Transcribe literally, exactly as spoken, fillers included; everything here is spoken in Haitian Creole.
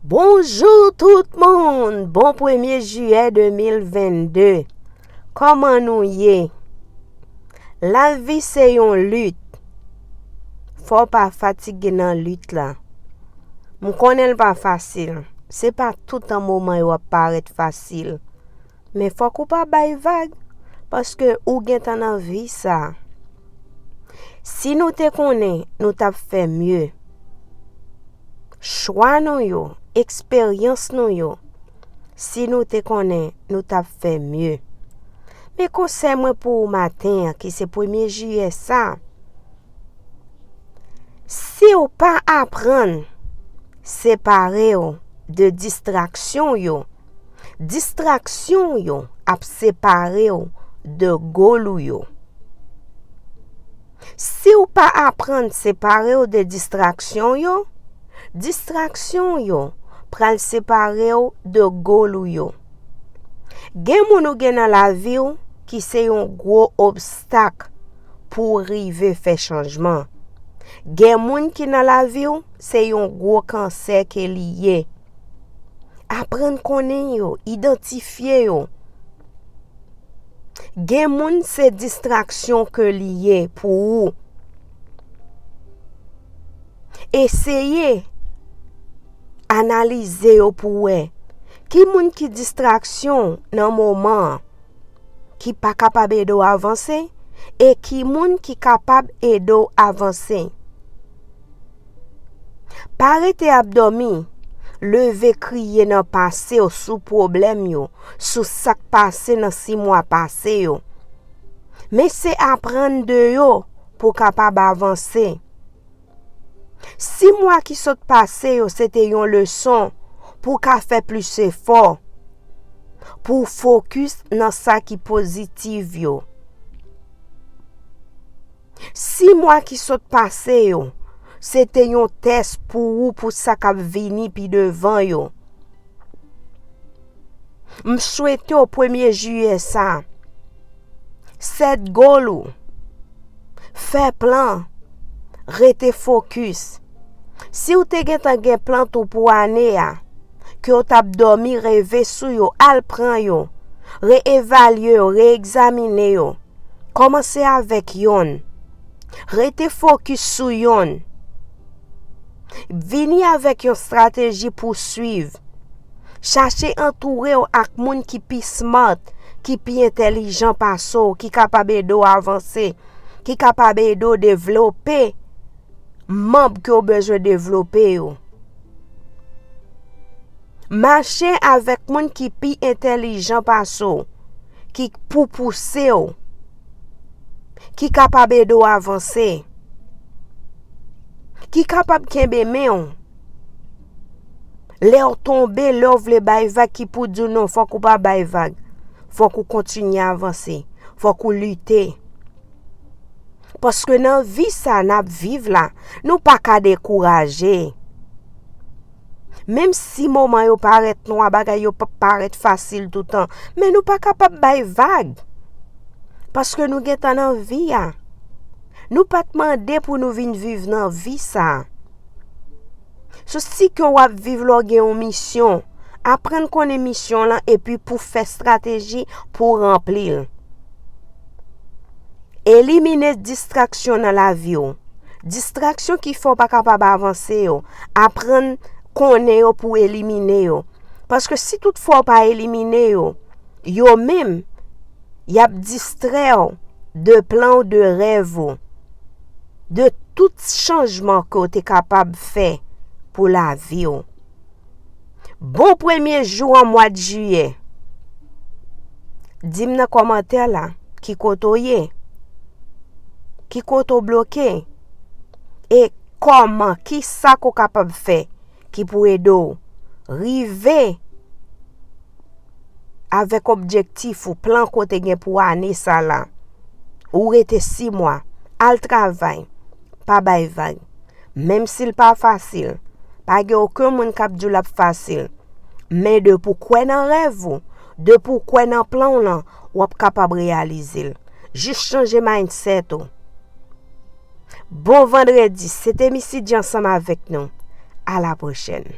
Bonjou tout moun! Bon premye jiyè de mil vennde. Kòman nou ye? Lavi se yon lit. Fò w pa fatige nan lit la. M konnen l pa fasil. Se pa tout tan moman yo ap parèt fasil. Men fòk ou pa bay vag, paske ou gentan nan vi sa. Si nou te konnen, nou t ap fè mye. Chwa nou yo, eksperyans nou yo, si nou te konnen, nou t ap fè mye. Men konsèy mwen pou ou maten an, ki se premye jiyè sa, si w pa aprann separe w de distraksyon yo, distraksyon yo ap separe w de gòl ou yo. Si w pa aprann separe w de distraksyon yo, distraksyon yo pral separe w de gòl ou yo. Gen moun ou gen nan lavi w ki se yon gwo obstak pou w rive fè chanjman. Gen moun ki nan lavi w se yon gwo kansè ke li ye. Aprann konnen yo, idantifye yo. Gen moun se distraksyon ke li ye pou ou. Eseye analize yo pou w wè ki moun ki distraksyon nan moman an, ki pa kapab ede w avanse, e ki moun ki kapab ede w avanse. Pa rete ap dòmi, leve kriye nan pase w sou pwoblèm yo, sou sa k pase nan sis mwa pase yo. Men se aprann de yo pou w kapab avanse. Sis mwa ki sot pase yo se te yon leson pou w ka fè plis efò, pou w fokis nan sa ki pozitif yo. Sis mwa ki sot pase yo, se te yon tès pou ou pou sa k ap vini pi devan yo. M swete w premye jiyè sa, sèt gòl ou, fè plan, rete fokis. Si w te gentan gen plan tou pou ane a, ke w t ap dòmi reve sou yo, al pran yo, reevalye yo, reegzamine yo. Kòmanse avèk yonn. Rete fokis sou yonn. Vini avèk yon estrateji pou swiv. Chache antoure w ak moun ki pi smart, ki pi entèlijan pase w, ki kapab ede w avanse, ki kapab ede w devlope manm ke w bezwen devlope yo. Mache avèk moun ki pi entèlijan pase w, ki pou pouse w, ki kapab ede w avanse, ki kapab kenbe men w. Lè w tonbe, lè w vle bay vag, ki pou di w non, fòk ou pa bay vag. Fòk ou kontinye avanse. Fòk ou lite. Paske nan vi sa n ap viv la, nou pa ka dekouraje. Menm si moman yo parèt nwa, bagay yo p ap parèt fasil toutan, men nou pa kapab bay vag. Paske nou gentan nan vi a. Nou pa t mande pou nou vin viv nan vi sa. So, si ke w ap viv la, w gen yon misyon, aprann konnen misyon lan epi pou fè estrateji pou w ranpli l. Elimine distraksyon nan lavi w. Distraksyon ki fè w pa kapab avanse yo, aprann konnen yo pou w elimine yo. Paske si toutfwa w pa elimine yo, yo menm, y ap distrè w de plan w, de rèv ou, de tout chanjman ke w te kapab fè pou lavi w. Bon premye jou an mwa d jiyè. Di m nan kòmantè la, ki kote w ye? Ki kote w bloke? E kòman, kisa ke w kapab fè ki pou ede w rive avèk objektif ou, plan ke w te gen pou ane sa la? Ou rete sis mwa, al travay, pa bay vag. Menm si l pa fasil, pa gen okenn moun k ap di w l ap fasil. Men depi w kwè nan rèv ou, depi w kwè nan plan w lan, w ap kapab reyalize l. Jis chanje mindset ou. Bon vandredi, se te Missy G ansanm avèk nou. A la pwochèn.